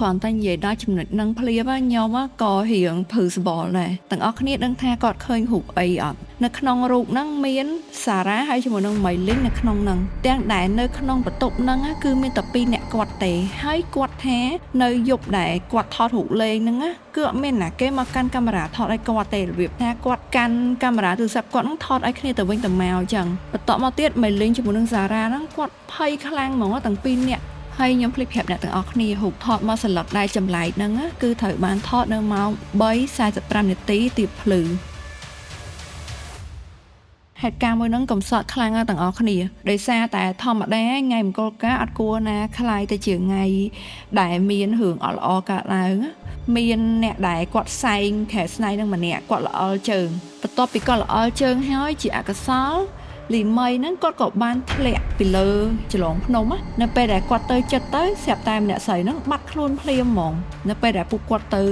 គ្រាន់តែនិយាយដល់ចំណុចហ្នឹងភ្លាមខ្ញុំក៏រៀងព្រឺសម្បុរដែរទាំងអស់គ្នាដឹងថាគាត់ឃើញរូបអីអត់នៅក្នុងរូបហ្នឹងមានសារ៉ាហើយជាមួយនឹងម៉ៃលីងនៅក្នុងហ្នឹងទាំងដែលនៅក្នុងបន្ទប់ហ្នឹងគឺមានតែពីរអ្នកគាត់ទេហើយគាត់ថានៅយប់ដែលគាត់ថតរូបលេងហ្នឹងគឺអត់មានណាគេមកកាន់កាមេរ៉ាថតឲ្យគាត់ទេរបៀបថាគាត់កាន់កាមេរ៉ាទូរស័ព្ទគាត់ហ្នឹងថតឲ្យគ្នាទៅវិញទៅមកអញ្ចឹងបន្ទាប់មកទៀតម៉ៃលីងជាមួយនឹងសារ៉ាហ្នឹងគាត់ភ័យខ្លាំងហ្មងទាំងពីរអ្នកហើយខ្ញុំភ្លេចប្រាប់អ្នកទាំងអស់គ្នារូបថតមកសន្លឹកដែលចម្លែកហ្នឹងគឺត្រូវបានថតនៅម៉ោង3:45នាទីទៀបភ្លឺហេតុការណ៍មួយហ្នឹងកំសត់ខ្លាំងណាស់ទាំងអស់គ្នាដោយសារតែធម្មតាថ្ងៃមង្គលការអត់គួរណាក្លាយទៅជាថ្ងៃដែលមានរឿងអត់ល្អកើតឡើងមានអ្នកដែលគាត់សែងខែស្នៃនឹងម្នាក់គាត់ល្អល់ជើងបន្ទាប់ពីគាត់ល្អល់ជើងហើយជាអកុសលលីមីហ្នឹងគាត់ក៏បានធ្លាក់ពីលើចលងភ្នំនៅពេលដែលគាត់ទៅចិត្តទៅស្រាប់តែម្នាក់ស្រីហ្នឹងបាត់ខ្លួនភ្លាមហ្មងនៅពេលដែលពួកគាត់ទៅ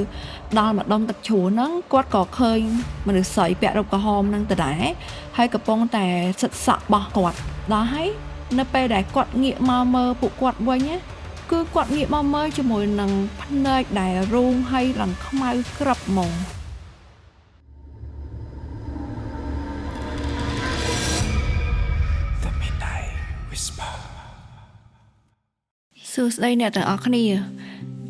ដល់ម្ដុំទឹកជ្រោះហ្នឹងគាត់ក៏ឃើញមនុស្សស្រីពាក់រ៉ូបក្រហមហ្នឹងដដែលហើយកំពុងតែសិតសក់របស់គាត់ដល់ហើយនៅពេលដែលគាត់ងាកមកមើលពួកគាត់វិញណាគឺគាត់ងាកមកមើលជាមួយនឹងភ្នែកដែលរូងហើយឡើងខ្មៅក្រឹបហ្មង The Midnight Whisper សួស្តីអ្នកទាំងអស់គ្នា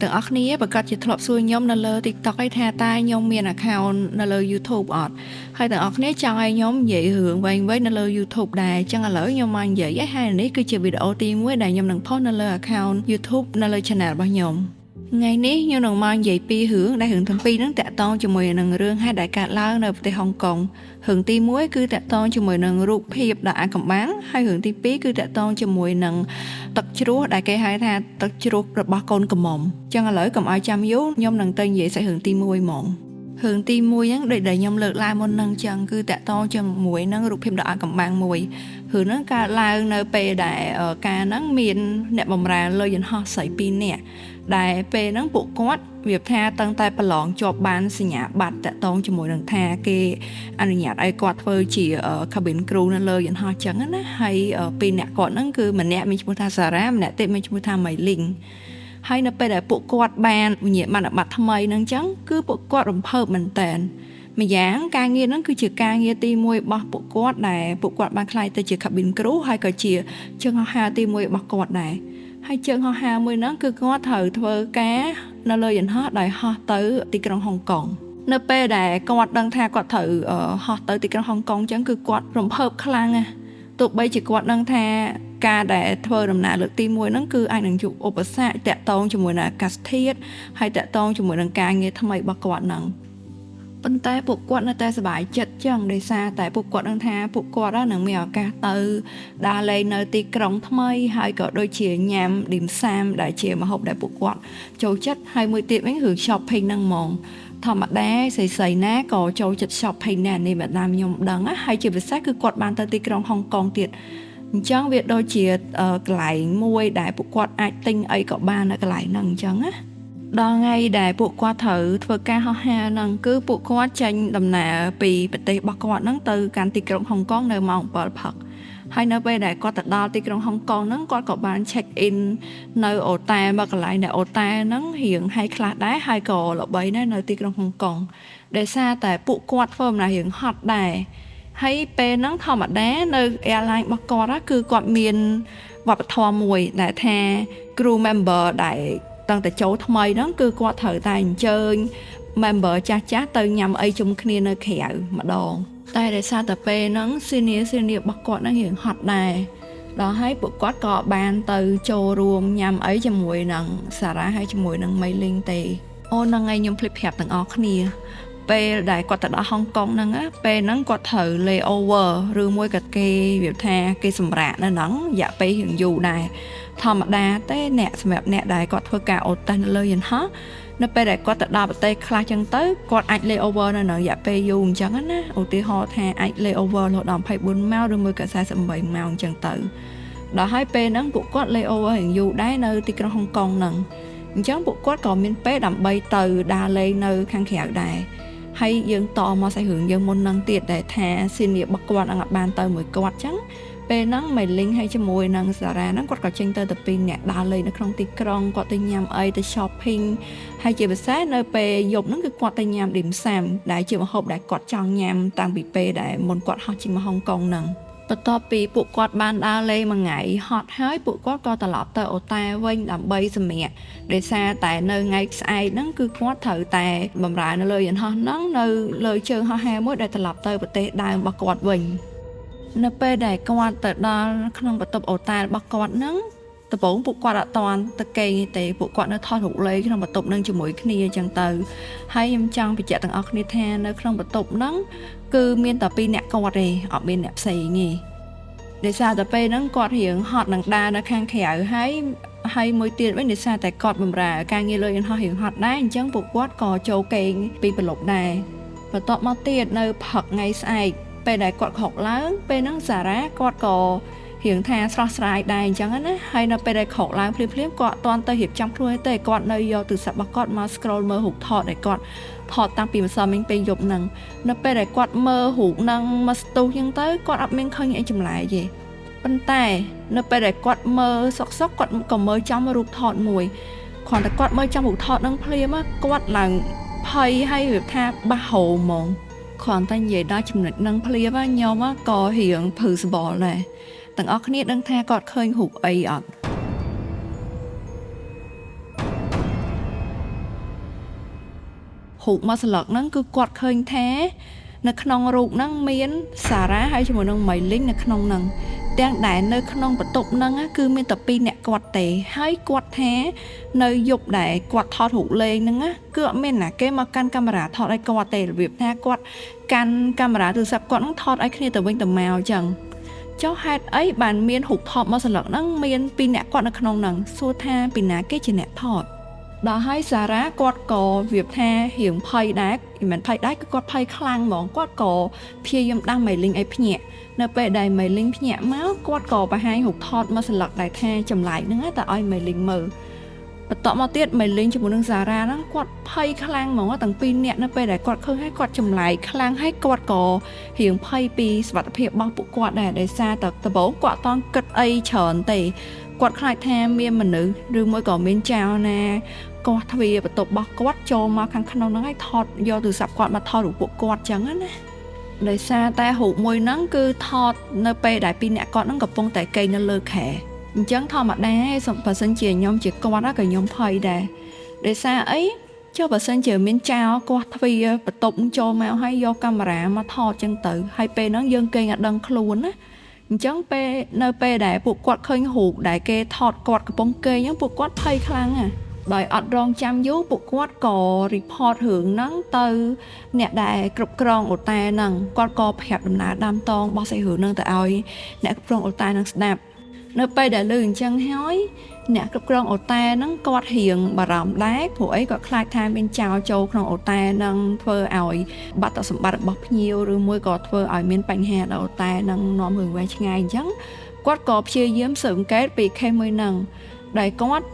ទាំងអស់គ្នាប្រកាសជាធ្លាប់សួរខ្ញុំនៅលើ TikTok ឯថាតើខ្ញុំមាន account នៅលើ YouTube អត់ហើយទាំងអស់គ្នាចង់ឲ្យខ្ញុំនិយាយរឿងវែងៗនៅលើ YouTube ដែរអញ្ចឹងឥឡូវខ្ញុំមកនិយាយហើយនេះគឺជាវីដេអូទី1ដែលខ្ញុំនឹងផុសនៅលើ account YouTube នៅលើ channel របស់ខ្ញុំថ្ងៃនេះខ្ញុំនឹងមកនិយាយពីររឿងដែលរឿងទាំងពីរហ្នឹងតាក់ទងជាមួយនឹងរឿងហេតុដែលកើតឡើងនៅប្រទេសហុងកុងរឿងទី1គឺតាក់ទងជាមួយនឹងរូបភាពដ៏អាថ៌កំបាំងហើយរឿងទី2គឺតាក់ទងជាមួយនឹងទឹកជ្រោះដែលគេហៅថាទឹកជ្រោះរបស់កូនក្រមុំអញ្ចឹងឥឡូវកុំឲ្យចាំយូរខ្ញុំនឹងទៅនិយាយសាច់រឿងទី1ហ្មងរឿងទី1ហ្នឹងដូចដែលខ្ញុំលើកឡើងមុនហ្នឹងចឹងគឺតាក់ទងជាមួយនឹងរូបភាពដ៏អាថ៌កំបាំងមួយរឿងហ្នឹងកើតឡើងនៅពេលដែលកាលហ្នឹងមានអ្នកបម្រើលើយន្តហោះស្រី2នាក់ដែលពេលហ្នឹងពួកគាត់វាថាតាំងតែប្រឡងជាប់បានសញ្ញាបត្រតាក់ទងជាមួយនឹងថាគេអនុញ្ញាតឲ្យគាត់ធ្វើជា cabin crew នៅលើយន្តហោះចឹងណាហើយពីរអ្នកគាត់ហ្នឹងគឺម្នាក់មានឈ្មោះថាសារ៉ាម្នាក់ទៀតមានឈ្មោះថាម៉ៃលីងហើយនៅពេលដែលពួកគាត់បានវិញ្ញាបនបត្រថ្មីហ្នឹងចឹងគឺពួកគាត់រំភើបមែនតើម្យ៉ាងការងារហ្នឹងគឺជាការងារទី1របស់ពួកគាត់ដែលពួកគាត់បានក្លាយទៅជា cabin crew ហើយក៏ជាជើងហោះហើរទី1របស់គាត់ដែរហើយជើងហោះហើរមួយហ្នឹងគឺគាត់ត្រូវធ្វើការនៅលើយន្តហោះដោយហោះទៅទីក្រុងហុងកុងនៅពេលដែលគាត់ដឹងថាគាត់ត្រូវហោះទៅទីក្រុងហុងកុងអញ្ចឹងគឺគាត់រំភើបខ្លាំងណាស់ទោះបីជាគាត់ដឹងថាការដែលធ្វើដំណើរលើកទី1ហ្នឹងគឺអាចនឹងជួបឧបសគ្គតាក់ទងជាមួយនឹងអាកាសធាតុហើយតាក់ទងជាមួយនឹងការងារថ្មីរបស់គាត់ហ្នឹងប៉ុន្តែពួកគាត់នៅតែសប្បាយចិត្តចឹងដោយសារតែពួកគាត់ដឹងថាពួកគាត់នឹងមានឱកាសទៅដើរលេងនៅទីក្រុងថ្មីហើយក៏ដូចជាញ៉ាំឌីមសាមដែលជាម្ហូបដែលពួកគាត់ចូលចិត្តហើយមួយទៀតវិញគឺ shopping ហ្នឹងហ្មងធម្មតាស្រីៗណាក៏ចូលចិត្ត shopping ដែរនេះបើតាមខ្ញុំដឹងណាហើយជាពិសេសគឺគាត់បានទៅទីក្រុងហុងកុងទៀតអញ្ចឹងវាដូចជាកន្លែងមួយដែលពួកគាត់អាចទិញអីក៏បាននៅកន្លែងហ្នឹងអញ្ចឹងណាដល់ថ្ងៃដែលពួកគាត់ត្រូវធ្វើការហោះហើរហ្នឹងគឺពួកគាត់ចេញដំណើរពីប្រទេសរបស់គាត់ហ្នឹងទៅកាន់ទីក្រុងហុងកុងនៅម៉ោង7ព្រឹកហើយនៅពេលដែលគាត់ទៅដល់ទីក្រុងហុងកុងហ្នឹងគាត់ក៏បាន check in នៅអូតែលមកកន្លែងដែលអូតែលហ្នឹងរៀងហៃខ្លះដែរហើយក៏ល្បីដែរនៅទីក្រុងហុងកុងដោយសារតែពួកគាត់ធ្វើដំណើររៀងហត់ដែរហើយពេលហ្នឹងធម្មតានៅ airline របស់គាត់គឺគាត់មានវប្បធម៌មួយដែលថា crew member ដែលតាំងតែចូលថ្មីហ្នឹងគឺគាត់ត្រូវតែអញ្ជើញ member ចាស់ៗទៅញ៉ាំអីជុំគ្នានៅក្រៅម្ដងតែដោយសារតែពេលហ្នឹង senior senior របស់គាត់ហ្នឹងរៀងហត់ដែរដល់ហើយពួកគាត់ក៏បានទៅចូលរួមញ៉ាំអីជាមួយនឹងសារ៉ាហើយជាមួយនឹងម៉ៃលីងទេអូហ្នឹងហើយខ្ញុំភ្លេចប្រាប់ទាំងអស់គ្នាពេលដែលគាត់ទៅដល់ហុងកុងហ្នឹងពេលហ្នឹងគាត់ត្រូវ lay over ឬមួយក៏គេវាថាគេសម្រាកនៅហ្នឹងរយៈពេលរៀងយូរដែរធម្មតាទេអ្នកសម្រាប់អ្នកដែលគាត់ធ្វើការអូតេសនៅលើយន្តហោះនៅពេលដែលគាត់ទៅដល់ប្រទេសខ្លះចឹងទៅគាត់អាច lay over នៅនឹងរយៈពេលយូរអញ្ចឹងណាឧទាហរណ៍ថាអាច lay over រហូតដល់24ម៉ោងឬមួយក៏48ម៉ោងអញ្ចឹងទៅដល់ហើយពេលហ្នឹងពួកគាត់ lay over រៀងយូរដែរនៅទីក្រុងហុងកុងហ្នឹងអញ្ចឹងពួកគាត់ក៏មានពេលដើម្បីទៅដើរលេងនៅខាងក្រៅដែរហើយយើងតមកសាច់រឿងយើងមុននឹងទៀតដែលថាsenior របស់គាត់នឹងអត់បានទៅមួយគាត់អញ្ចឹង ពេលហ្នឹងម៉េលីងហើយជាមួយនឹងសារ៉ាហ្នឹងគាត់ក៏ចេញទៅតែពីរនាក់ដើរលេងនៅក្នុងទីក្រុងគាត់ទៅញ៉ាំអីទៅ shopping ហើយជាពិសេសនៅពេលយប់ហ្នឹងគឺគាត់ទៅញ៉ាំ dim sum ដែលជាម្ហូបដែលគាត់ចង់ញ៉ាំតាំងពីពេលដែលមុនគាត់ហោះចេញមកហុងកុងហ្នឹងបន្ទាប់ពីពួកគាត់បានដើរលេងមួយថ្ងៃហត់ហើយពួកគាត់ក៏ត្រឡប់ទៅអូតែលវិញដើម្បីសម្រាកដោយសារតែនៅថ្ងៃស្អែកហ្នឹងគឺគាត់ត្រូវតែបម្រើនៅលើយន្តហោះហ្នឹងនៅលើជើងហោះហើរមួយដែលត្រឡប់ទៅប្រទេសដើមរបស់គាត់វិញនៅពេលដែលគាត់ទៅដល់ក្នុងបន្ទប់អូតែលរបស់គាត់ហ្នឹងដំបូងពួកគាត់អត់ទាន់ទៅគេងទេពួកគាត់នៅថតរូបលេងក្នុងបន្ទប់ហ្នឹងជាមួយគ្នាអញ្ចឹងទៅហើយខ្ញុំចង់បញ្ជាក់ទាំងអស់គ្នាថានៅក្នុងបន្ទប់ហ្នឹងគឺមានតែពីរអ្នកគាត់ទេអត់មានអ្នកផ្សេងទេដោយសារតែពេលហ្នឹងគាត់រៀងហត់នឹងដើរនៅខាងក្រៅហើយហើយមួយទៀតវិញដោយសារតែគាត់បម្រើការងារលើយន្តហោះរៀងហត់ដែរអញ្ចឹងពួកគាត់ក៏ចូលគេងពីព្រលប់ដែរបន្ទាប់មកទៀតនៅព្រឹកថ្ងៃស្អែកពេលដែលគាត់ក្រោកឡើងពេលហ្នឹងសារ៉ាគាត់ក៏រៀងថាស្រស់ស្រាយដែរអញ្ចឹងណាហើយនៅពេលដែលក្រោកឡើងភ្លាមៗគាត់អត់ទាន់ទៅរៀបចំខ្លួនទេគាត់នៅយកទូរស័ព្ទរបស់គាត់មក scroll មើលរូបថតដែលគាត់ថតតាំងពីម្សិលមិញពេលយប់ហ្នឹងនៅពេលដែលគាត់មើលរូបហ្នឹងមកស្ទុះអញ្ចឹងទៅគាត់អត់មានឃើញអីចម្លែកទេប៉ុន្តែនៅពេលដែលគាត់មើលសុកសុកគាត់ក៏មើលចំរូបថតមួយគ្រាន់តែគាត់មើលចំរូបថតហ្នឹងភ្លាមគាត់ឡើងភ័យហើយរបៀបថាបាសហោហ្មងគ្រាន់តែនិយាយដល់ចំណុចហ្នឹងភ្លាមខ្ញុំក៏រៀងព្រឺសម្បុរដែរទាំងអស់គ្នាដឹងថាគាត់ឃើញរូបអីអត់រូបមួយស្លឹកហ្នឹងគឺគាត់ឃើញថានៅក្នុងរូបហ្នឹងមានសារ៉ាហើយជាមួយនឹងម៉ៃលីងនៅក្នុងហ្នឹងទាំងដែលនៅក្នុងបន្ទប់ហ្នឹងគឺមានតែពីរអ្នកគាត់ទេហើយគាត់ថានៅយប់ដែលគាត់ថតរូបលេងហ្នឹងគឺអត់មានណាគេមកកាន់កាមេរ៉ាថតឲ្យគាត់ទេរបៀបថាគាត់កាន់កាមេរ៉ាទូរស័ព្ទគាត់ហ្នឹងថតឲ្យគ្នាទៅវិញទៅមកអញ្ចឹងចុះហេតុអីបានមានរូបថតមួយស្លឹកហ្នឹងមានពីរអ្នកគាត់នៅក្នុងហ្នឹងសួរថាពីណាគេជាអ្នកថតដល់ហើយសារ៉ាគាត់ក៏វាថារៀងភ័យដែរមិនភ័យដែរគឺគាត់ភ័យខ្លាំងហ្មងគាត់ក៏ព្យាយាមដាស់ម៉ៃលីងឲ្យភ្ញាក់នៅពេលដែលម៉ៃលីងភ្ញាក់មកគាត់ក៏បង្ហាញរូបថតមួយស្លឹកដែលថាចម្លែកហ្នឹងតែឲ្យម៉ៃលីងមើលបន្ទាប់មកទៀតម៉ៃលីងជាមួយនឹងសារ៉ាហ្នឹងគាត់ភ័យខ្លាំងហ្មងទាំងពីរនាក់នៅពេលដែលគាត់ឃើញហើយគាត់ចម្លែកខ្លាំងហើយគាត់ក៏រៀងភ័យពីសុវត្ថិភាពរបស់ពួកគាត់ដែរដោយសារតែដំបូងគាត់អត់តគិតអីច្រើនទេគាត់ខ្លាចថាមានមនុស្សឬមួយក៏មានចោរណាគាស់ទ្វារបន្ទប់របស់គាត់ចូលមកខាងក្នុងហ្នឹងហើយថតយកទូរស័ព្ទគាត់មកថតរូបពួកគាត់ចឹងណាដោយសារតែរូបមួយហ្នឹងគឺថតនៅពេលដែលពីរអ្នកគាត់ហ្នឹងកំពុងតែគេងនៅលើគ្រែអញ្ចឹងធម្មតាឯងបើសិនជាខ្ញុំជាគាត់ក៏ខ្ញុំភ័យដែរដោយសារអីចុះបើសិនជាមានចោរគាស់ទ្វារបន្ទប់ចូលមកហើយយកកាមេរ៉ាមកថតចឹងទៅហើយពេលហ្នឹងយើងគេងអត់ដឹងខ្លួនណាអញ្ចឹងពេលនៅពេលដែលពួកគាត់ឃើញរូបដែលគេថតគាត់កំពុងគេងហ្នឹងពួកគាត់ភ័យខ្លាំងណាស់ដោយអត់រងចាំយូរពួកគាត់ក៏ report រឿងហ្នឹងទៅអ្នកដែលគ្រប់គ្រងអូតែលហ្នឹងគាត់ក៏ប្រាប់ដំណើរដើមតងរបស់សាច់រឿងហ្នឹងទៅឲ្យអ្នកគ្រប់គ្រងអូតែលហ្នឹងស្ដាប់នៅពេលដែលឮអញ្ចឹងហើយអ្នកគ្រប់គ្រងអូតែលហ្នឹងគាត់រៀងបារម្ភដែរព្រោះអីគាត់ខ្លាចថាមានចោរចូលក្នុងអូតែលហ្នឹងធ្វើឲ្យបាត់សម្បត្តិរបស់ភ្ញៀវឬមួយក៏ធ្វើឲ្យមានបញ្ហាដល់អូតែលហ្នឹងនាំរឿងវែងឆ្ងាយអញ្ចឹងគាត់ក៏ព្យាយាមស៊ើបអង្កេតពី case មួយហ្នឹងដែលគាត់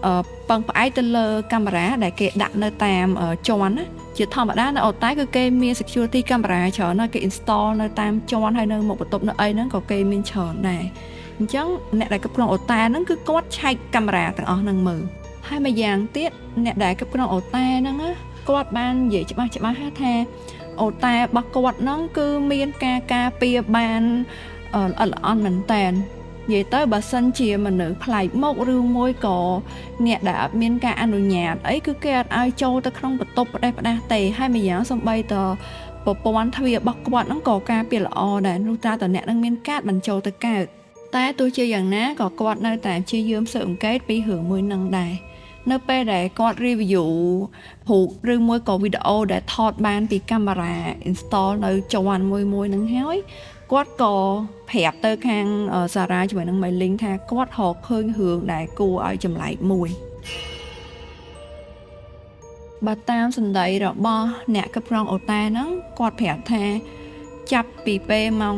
ពឹងផ្អែកទៅលើកាមេរ៉ាដែលគេដាក់នៅតាមជាន់ណាជាធម្មតានៅអូតែលគឺគេមាន security កាមេរ៉ាច្រើនណាស់គេ install នៅតាមជាន់ហើយនៅមុខបន្ទប់នៅអីហ្នឹងក៏គេមានច្រើនដែរអញ្ចឹងអ្នកដែលគ្រប់គ្រងអូតែលហ្នឹងគឺគាត់ឆែកកាមេរ៉ាទាំងអស់ហ្នឹងមើលហើយមួយយ៉ាងទៀតអ្នកដែលគ្រប់គ្រងអូតែលហ្នឹងណាគាត់បាននិយាយច្បាស់ច្បាស់ថាអូតែលរបស់គាត់ហ្នឹងគឺមានការការពារបានល្អិតល្អន់មែនតើនិយាយទៅបើសិនជាមនុស្សប្លែកមុខឬមួយក៏អ្នកដែលអត់មានការអនុញ្ញាតអីគឺគេអត់ឲ្យចូលទៅក្នុងបន្ទប់ផ្ដេសផ្ដាស់ទេហើយម្យ៉ាងសំបីតប្រព័ន្ធទ្វាររបស់គាត់ហ្នឹងក៏ការពារល្អដែរនោះតើតអ្នកនឹងមានកាតបញ្ចូលទៅកើតតែទោះជាយ៉ាងណាក៏គាត់នៅតែព្យាយាមស៊ើបអង្កេតពីរឿងមួយហ្នឹងដែរនៅពេលដែលគាត់ review រូបឬមួយក៏វីដេអូដែលថតបានពីកាមេរ៉ា install នៅជាន់មួយមួយហ្នឹងហើយគាត់ក៏ប្រាប់ទៅខាងសារ៉ាជាមួយនឹងម៉ៃលីងថាគាត់រកឃើញរឿងដែលគួរឲ្យចម្លែកមួយបើតាមសម្ដីរបស់អ្នកគ្រប់គ្រងអូតែលហ្នឹងគាត់ប្រាប់ថាចាប់ពីពេលម៉ោង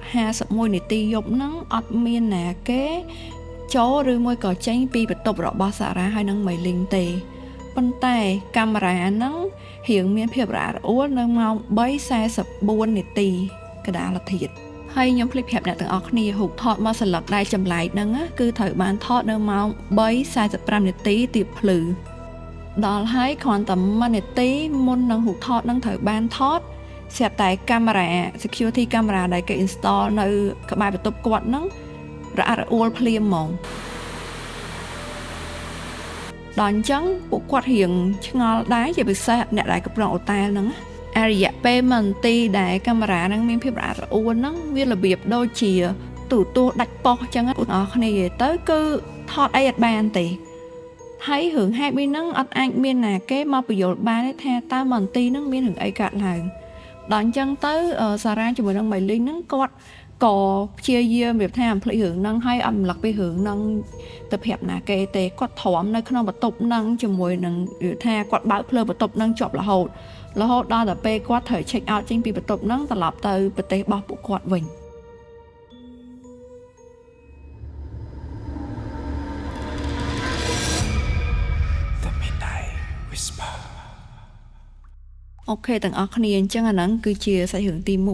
10:51នាទីយប់ហ្នឹងអត់មានណាគេចូលឬមួយក៏ចេញពីបន្ទប់របស់សារ៉ាហើយនឹងម៉ៃលីងទេប៉ុន្តែកាមេរ៉ាហ្នឹងរៀងមានភាពរអាក់រអួលនៅម៉ោង3:44នាទីកណ្ដាលធាតុ ហើយខ្ញុំភ្លេចប្រាប់អ្នកទាំងអស់គ្នារូបថតមកសន្លឹកដែលចម្លែកហ្នឹងណាគឺត្រូវបានថតនៅម៉ោង3:45នាទីទៀបភ្លឺដល់ហើយគ្រាន់តែ1នាទីមុននឹងរូបថតហ្នឹងត្រូវបានថតស្រាប់តែកាមេរ៉ា security កាមេរ៉ាដែលគេ install នៅក្បែរបន្ទប់គាត់ហ្នឹងរអាក់រអួលភ្លាមហ្មងដល់អញ្ចឹងពួកគាត់រៀងឆ្ងល់ដែរជាពិសេសអ្នកដែលគ្រប់គ្រងអូតែលហ្នឹងណាអារយៈពេល1នាទីដែលកាមេរ៉ាហ្នឹងមានភាពរអាក់រអួលហ្នឹងវារបៀបដូចជាទូរទស្សន៍ដាច់ប៉ុស្តិ៍អញ្ចឹងណាបងប្អូនគ្នានិយាយទៅគឺថតអីអត់បានទេហើយរឿងហេតុមួយហ្នឹងអត់អាចមានណាគេមកពន្យល់បានទេថាតើ1នាទីហ្នឹងមានរឿងអីកើតឡើងដល់អញ្ចឹងទៅសារ៉ាជាមួយនឹងម៉ៃលីងហ្នឹងគាត់ក៏ព្យាយាមរៀបថាអំភ្លេចរឿងហ្នឹងហើយអត់រំលឹកពីរឿងហ្នឹងទៅប្រាប់ណាគេទេគាត់ទ្រាំនៅក្នុងបន្ទប់ហ្នឹងជាមួយនឹងរៀបថាគាត់បើកភ្លើងបន្ទប់ហ្នឹងជាប់រហូតរហូតដល់តែពេលគាត់ត្រូវ check out ចេញពីបន្ទប់ហ្នឹងត្រឡប់ទៅប្រទេសរបស់ពួកគាត់វិញ The Midnight Whisper. Okay ទាំងអស់គ្នាអញ្ចឹងអាហ្នឹងគឺជាសាច់រឿងទី1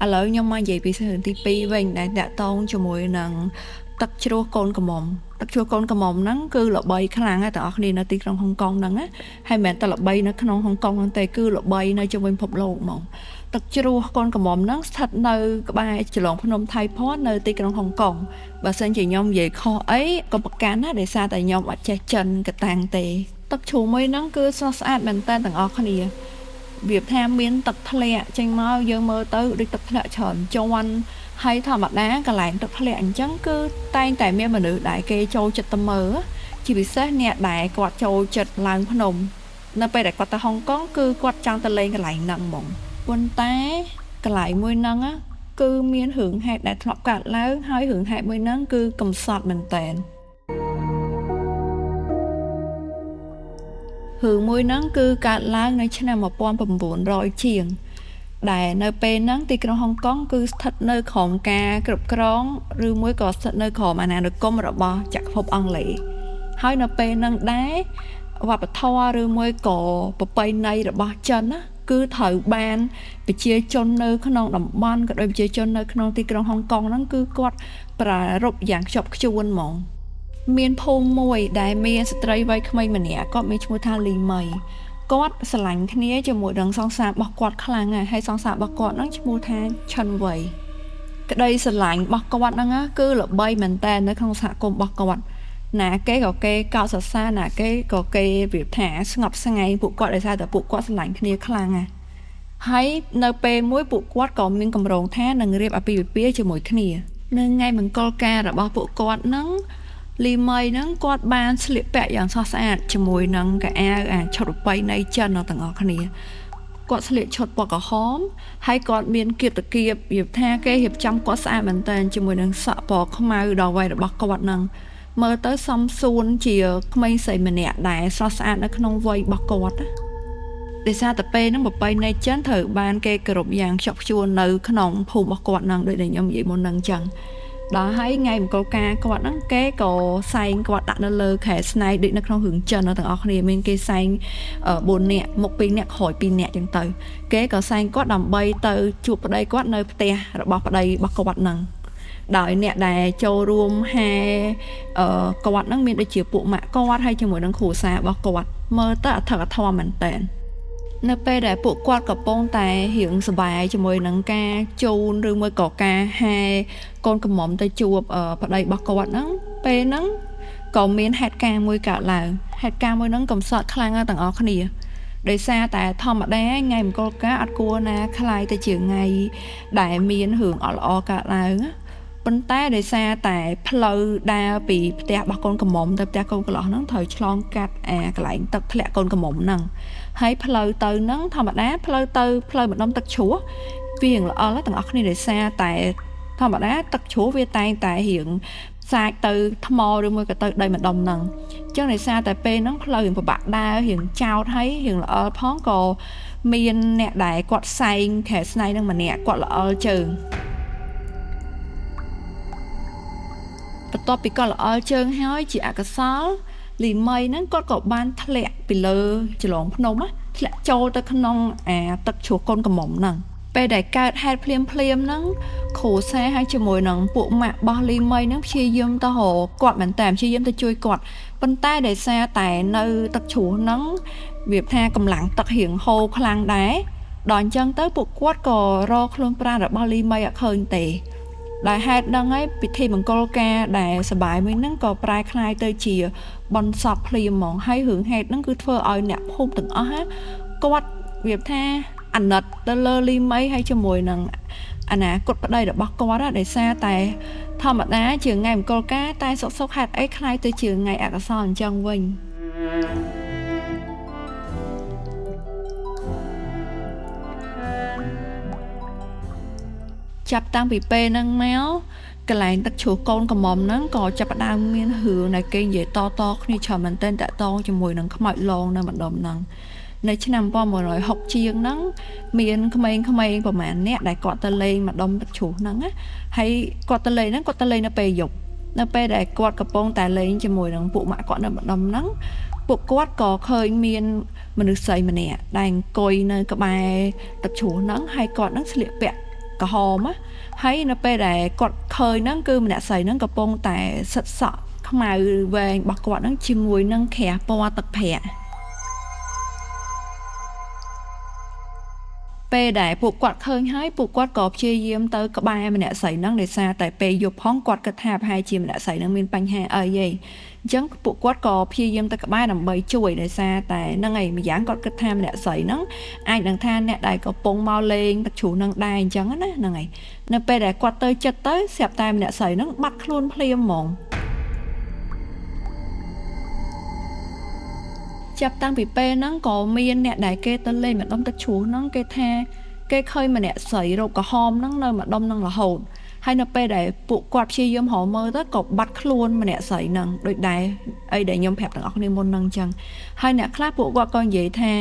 ឥឡូវខ្ញុំមកនិយាយពីសាច់រឿងទី2វិញដែលតាក់ទងជាមួយនឹងទឹកជ្រោះកូនក្រមុំទឹកជ្រោះកូនក្រមុំហ្នឹងគឺល្បីខ្លាំងណាស់ទាំងអស់គ្នានៅទីក្រុងហុងកុងហ្នឹងណាហើយមិនមែនតែល្បីនៅក្នុងហុងកុងហ្នឹងទេគឺល្បីនៅជុំវិញពិភពលោកហ្មងទឹកជ្រោះកូនក្រមុំហ្នឹងស្ថិតនៅក្បែរជ្រលងភ្នំថៃផននៅទីក្រុងហុងកុងបើសិនជាខ្ញុំនិយាយខុសអីក៏ប្រកាន់ណាដោយសារតែខ្ញុំអត់ចេះចិនកតាំងទេទឹកជ្រោះមួយហ្នឹងគឺស្រស់ស្អាតមែនតើទាំងអស់គ្នាវាថាមានទឹកធ្លាក់ចេញមកយើងមើលទៅដូចទឹកធ្លាក់ច្រើនជាន់ហើយធម្មតាកន្លែងទឹកធ្លាក់អញ្ចឹងគឺតែងតែមានមនុស្សដែលគេចូលចិត្តទៅមើលជាពិសេសអ្នកដែលគាត់ចូលចិត្តឡើងភ្នំនៅពេលដែលគាត់ទៅហុងកុងគឺគាត់ចង់ទៅលេងកន្លែងហ្នឹងហ្មងប៉ុន្តែកន្លែងមួយហ្នឹងគឺមានរឿងហេតុដែលធ្លាប់កើតឡើងហើយរឿងហេតុមួយហ្នឹងគឺកំសត់មែនតើរឿងមួយហ្នឹងគឺកើតឡើងនៅឆ្នាំ1900ជាងដែលនៅពេលហ្នឹងទីក្រុងហុងកុងគឺស្ថិតនៅក្រោមការគ្រប់គ្រងឬមួយក៏ស្ថិតនៅក្រោមអាណានិគមរបស់ចក្រភពអង់គ្លេសហើយនៅពេលហ្នឹងដែរវប្បធម៌ឬមួយក៏ប្រពៃណីរបស់ចិនណាគឺត្រូវបានប្រជាជននៅក្នុងតំបន់ក៏ដូចប្រជាជននៅក្នុងទីក្រុងហុងកុងហ្នឹងគឺគាត់ប្រារព្ធយ៉ាងខ្ជាប់ខ្ជួនហ្មងមានភូមិមួយដែលមានស្ត្រីវ័យក្មេងម្នាក់គាត់មានឈ្មោះថាលីមីគាត់ស្រឡាញ់គ្នាជាមួយនឹងសង្សាររបស់គាត់ខ្លាំងណាស់ហើយសង្សាររបស់គាត់ហ្នឹងឈ្មោះថាឈិនវៃក្តីស្រឡាញ់របស់គាត់ហ្នឹងគឺល្បីមែនតើនៅក្នុងសហគមន៍របស់គាត់ណាគេក៏គេកោតសរសើរណាគេក៏គេប្រៀបថាស្ងប់ស្ងាយពួកគាត់ដោយសារតែពួកគាត់ស្រឡាញ់គ្នាខ្លាំងណាស់ហើយនៅពេលមួយពួកគាត់ក៏មានកម្រងថានឹងរៀបអាពាហ៍ពិពាហ៍ជាមួយគ្នានៅថ្ងៃមង្គលការរបស់ពួកគាត់ហ្នឹងលីមីហ្នឹងគាត់បានស្លៀកពាក់យ៉ាងស្រស់ស្អាតជាមួយនឹងកៅអៅអាឈុតប្រពៃណីចិនទាំងអស់គ្នាគាត់ស្លៀកឈុតពណ៌ក្រហមហើយគាត់មានគៀបតគៀបរៀបថាគេរៀបចំគាត់ស្អាតមែនតើជាមួយនឹងសក់ពណ៌ខ្មៅដ៏វែងរបស់គាត់ហ្នឹងមើលទៅសមសួនជាក្មេងស្រីម្នាក់ដែលស្រស់ស្អាតនៅក្នុងវ័យរបស់គាត់ណាដោយសារតែពេលហ្នឹងប្រពៃណីចិនត្រូវបានគេគោរពយ៉ាងខ្ជាប់ខ្ជួននៅក្នុងភូមិរបស់គាត់ហ្នឹងដូចដែលខ្ញុំនិយាយមុនហ្នឹងអញ្ចឹងដល់ហើយថ្ងៃមង្គលការគាត់ហ្នឹងគេក៏សែងគាត់ដាក់នៅលើខែស្នែងដូចនៅក្នុងរឿងចិនទាំងអស់គ្នាមានគេសែង4នាក់មុខ2នាក់ក្រោយ2នាក់ចឹងទៅគេក៏សែងគាត់ដើម្បីទៅជួបប្តីគាត់នៅផ្ទះរបស់ប្តីរបស់គាត់ហ្នឹងដោយអ្នកដែលចូលរួមហែគាត់ហ្នឹងមានដូចជាពួកម៉ាក់គាត់ហើយជាមួយនឹងគ្រួសាររបស់គាត់មើលទៅអធិកអធមមែនតើនៅពេលដែលពួកគាត់កំពុងតែរៀងសប្បាយជាមួយនឹងការជូនឬមួយក៏ការហែកូនក្រមុំទៅជួបប្តីរបស់គាត់ហ្នឹងពេលហ្នឹងក៏មានហេតុការណ៍មួយកើតឡើងហេតុការណ៍មួយហ្នឹងកំសត់ខ្លាំងណាស់ទាំងអស់គ្នាដោយសារតែធម្មតាថ្ងៃមង្គលការអត់គួរណាคล้ายទៅជាថ្ងៃដែលមានរឿងអត់ល្អកើតឡើងណាប៉ុន្តែដោយសារតែផ្លូវដើរពីផ្ទះរបស់កូនក្រមុំទៅផ្ទះកូនក្រឡោះហ្នឹងត្រូវឆ្លងកាត់អាកន្លែងទឹកធ្លាក់កូនក្រមុំហ្នឹងហើយផ្លូវទៅហ្នឹងធម្មតាផ្លូវទៅផ្លូវម្ដុំទឹកជ្រោះវារៀងល្អទាំងអស់គ្នាដោយសារតែធម្មតាទឹកជ្រោះវាតែងតែរៀងសាចទៅថ្មឬមួយក៏ទៅដីម្ដុំហ្នឹងអញ្ចឹងដោយសារតែពេលហ្នឹងផ្លូវរៀងពិបាកដើររៀងចោតហើយរៀងល្អផងក៏មានអ្នកដែលគាត់សែងខែស្នែងហ្នឹងម្នាក់គាត់ល្អជើងបន្ទាប់ពីគាត់ល្អជើងហើយជាអកុសលលីមីហ្នឹងគាត់ក៏បានធ្លាក់ពីលើជ្រលងភ្នំណាធ្លាក់ចូលទៅក្នុងអាទឹកជ្រោះកូនក្រមុំហ្នឹង ពេលដែលកើតហេតុភ្លាមភ្លាមហ្នឹងគ្រូសាហើយជាមួយនឹងពួកម៉ាក់របស់លីមីហ្នឹងព្យាយាមទៅរកគាត់មែនតើព្យាយាមទៅជួយគាត់ប៉ុន្តែដោយសារតែនៅទឹកជ្រោះហ្នឹងវាថាកម្លាំងទឹករៀងហូរខ្លាំងដែរដល់អញ្ចឹងទៅពួកគាត់ក៏រកខ្លួនប្រាណរបស់លីមីអត់ឃើញទេដោយហេតុហ្នឹងហើយពិធីមង្គលការដែលសបាយមួយហ្នឹងក៏ប្រែក្លាយទៅជាបន់សពភ្លាមហ្មងហើយរឿងហេតុហ្នឹងគឺធ្វើឲ្យអ្នកភូមិទាំងអស់គាត់វាថាអាណិតទៅលើលីមីហើយជាមួយនឹងអនាគតប្តីរបស់គាត់ដោយសារតែធម្មតាជាថ្ងៃមង្គលការតែសុកសុកហេតុអីក្លាយទៅជាថ្ងៃអកុសលអញ្ចឹងវិញចាប់តាំងពីពេលហ្នឹងមកកន្លែងទឹកជ្រោះកូនកំមុំហ្នឹងក៏ចាប់ផ្ដើមមានរឿងដែលគេនិយាយតៗគ្នាច្រើនមែនទែនតាក់ទងជាមួយនឹងខ្មោចលងនៅម្ដុំហ្នឹងនៅឆ្នាំ1960ជាងហ្នឹងមានក្មេងៗប្រហែលអ្នកដែលគាត់ទៅលេងម្ដុំទឹកជ្រោះហ្នឹងណាហើយគាត់ទៅលេងហ្នឹងគាត់ទៅលេងនៅពេលយប់នៅពេលដែលគាត់កំពុងតែលេងជាមួយនឹងពួកម៉ាក់គាត់នៅម្ដុំហ្នឹងពួកគាត់ក៏ឃើញមានមនុស្សស្រីម្នាក់ដែលអង្គុយនៅក្បែរទឹកជ្រោះហ្នឹងហើយគាត់ហ្នឹងស្លៀកពាក់ក្រហមណាហើយនៅពេលដែលគាត់ឃើញហ្នឹងគឺម្នាក់ស្រីហ្នឹងកំពុងតែសិតសក់ខ្មៅវែងរបស់គាត់ហ្នឹងជាមួយនឹងក្រាស់ពណ៌ទឹកប្រាក់ពេលដែលពួកគាត់ឃើញហើយពួកគាត់ក៏ព្យាយាមទៅក្បែរម្នាក់ស្រីហ្នឹងដោយសារតែពេលយប់ផងគាត់គិតថាប្រហែលជាម្នាក់ស្រីហ្នឹងមានបញ្ហាអីហីអញ្ចឹងពួកគាត់ក៏ព្យាយាមទៅក្បែរដើម្បីជួយដោយសារតែហ្នឹងឯងម្យ៉ាងគាត់គិតថាម្នាក់ស្រីហ្នឹងអាចនឹងថាអ្នកដែលកំពុងមកលេងទឹកជ្រោះហ្នឹងដែរអញ្ចឹងណាហ្នឹងឯងនៅពេលដែលគាត់ទៅចិត្តទៅស្រាប់តែម្នាក់ស្រីហ្នឹងបាត់ខ្លួនភ្លាមហ្មងចាប់តាំងពីពេលហ្នឹងក៏មានអ្នកដែលគេទៅលេងម្ដុំទឹកជ្រោះហ្នឹងគេថាគេឃើញម្នាក់ស្រីរោគក្រហមហ្នឹងនៅម្ដុំហ្នឹងរហូតហើយនៅពេលដែលពួកគាត់ព្យាយាមរកមើលទៅក៏បាត់ខ្លួនម្នាក់ស្រីហ្នឹងដូចដែរអីដែលខ្ញុំប្រាប់ទាំងអស់គ្នាមុនហ្នឹងអញ្ចឹងហើយអ្នកខ្លះពួកគាត់ក៏និយាយថា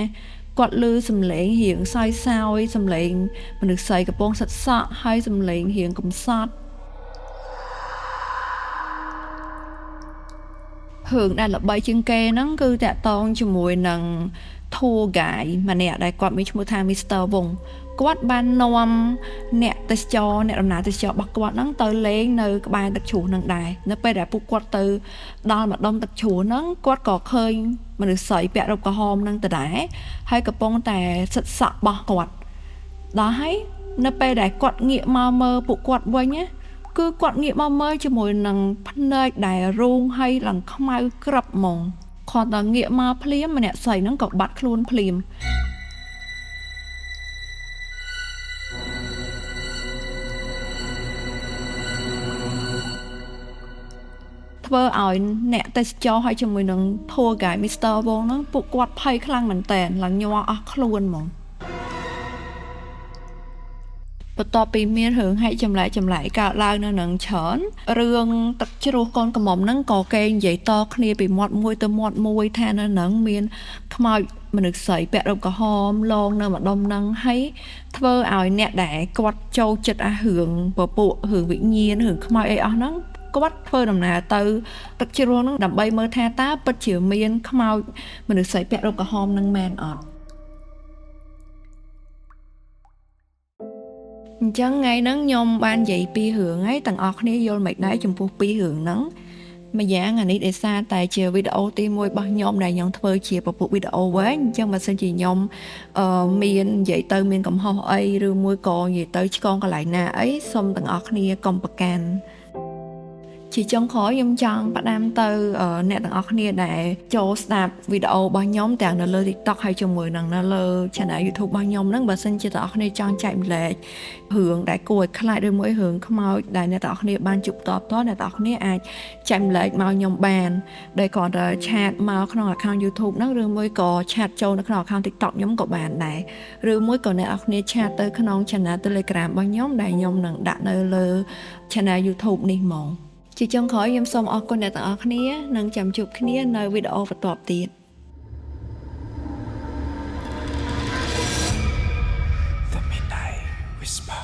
គាត់ឮសំឡេងរៀងសោយសោយសំឡេងមនុស្សស្រីកំពុងសិតសក់ហើយសំឡេងរៀងកំសត់រឿងដែលល្បីជាងគេហ្នឹងគឺតាក់ទងជាមួយនឹង tour guide ម្នាក់ដែលគាត់មានឈ្មោះថា Mr. Wong គាត់បាននាំអ្នកទេសចរអ្នកដំណើរទេសចររបស់គាត់ហ្នឹងទៅលេងនៅក្បែរទឹកជ្រោះហ្នឹងដែរនៅពេលដែលពួកគាត់ទៅដល់ម្ដុំទឹកជ្រោះហ្នឹងគាត់ក៏ឃើញមនុស្សស្រីពាក់រ៉ូបក្រហមហ្នឹងដដែលហើយកំពុងតែសិតសក់របស់គាត់ដល់ហើយនៅពេលដែលគាត់ងាកមកមើលពួកគាត់វិញណាគឺគាត់ងាកមកមើលជាមួយនឹងភ្នែកដែលរូងហើយឡើងខ្មៅក្រឹបហ្មងគាត់ដល់ងាកមកភ្លាមម្នាក់ស្រីហ្នឹងក៏បាត់ខ្លួនភ្លាមធ្វើឲ្យអ្នកទេសចរហើយជាមួយនឹង tour guide Mr. Wong ហ្នឹងពួកគាត់ភ័យខ្លាំងមែនតើឡើងញ័រអស់ខ្លួនហ្មងបន្ទាប់ពីមានរឿងហែកចម្លែកចម្លែកកើតឡើងនៅនឹងច្រើនរឿងទឹកជ្រោះកូនកំមុំហ្នឹងក៏គេនិយាយតគ្នាពីមាត់មួយទៅមាត់មួយថានៅនឹងមានខ្មោចមនុស្សស្រីពាក់រ៉ូបក្រហមលងនៅម្ដុំហ្នឹងហើយធ្វើឲ្យអ្នកដែលគាត់ចូលចិត្តអារឿងពពួករឿងវិញ្ញាណរឿងខ្មោចអីអស់ហ្នឹងគាត់ធ្វើដំណើរទៅទឹកជ្រោះហ្នឹងដើម្បីមើលថាតើពិតជាមានខ្មោចមនុស្សស្រីពាក់រ៉ូបក្រហមហ្នឹងមែនអត់អញ្ចឹងថ្ងៃហ្នឹងខ្ញុំបាននិយាយពីរឿងហើយទាំងអស់គ្នាយល់មិនដែរចំពោះពីរឿងហ្នឹងម្យ៉ាងអានេះដោយសារតែជាវីដេអូទី1របស់ខ្ញុំដែលខ្ញុំធ្វើជាពពួកវីដេអូវិញអញ្ចឹងបើសិនជាខ្ញុំមាននិយាយទៅមានកំហុសអីឬមួយក៏និយាយទៅឆ្កងកន្លែងណាអីសូមទាំងអស់គ្នាកុំប្រកាន់ជាចុងក្រោយខ្ញុំចង់ផ្ដាំទៅអ្នកទាំងអស់គ្នាដែលចូលស្ដាប់វីដេអូរបស់ខ្ញុំទាំងនៅលើ TikTok ហើយជាមួយនឹងនៅលើ Channel YouTube របស់ខ្ញុំហ្នឹងបើសិនជាទាំងអស់គ្នាចង់ចែកម្លែករឿងដែលគួរឲ្យខ្លាចឬមួយរឿងខ្មោចដែលអ្នកទាំងអស់គ្នាបានជួបតបតអ្នកទាំងអស់គ្នាអាចចែកម្លែកមកខ្ញុំបានដោយគ្រាន់តែឆាតមកក្នុង account YouTube ហ្នឹងឬមួយក៏ឆាតចូលនៅក្នុង account TikTok ខ្ញុំក៏បានដែរឬមួយក៏អ្នកទាំងអស់គ្នាឆាតទៅក្នុង Channel Telegram របស់ខ្ញុំដែលខ្ញុំនឹងដាក់នៅលើ Channel YouTube នេះហ្មងជាចុងក្រោយខ្ញុំសូមអរគុណអ្នកទាំងអស់គ្នានិងចាំជួបគ្នានៅវីដេអូបន្ទាប់ទៀត The Midnight Whisper.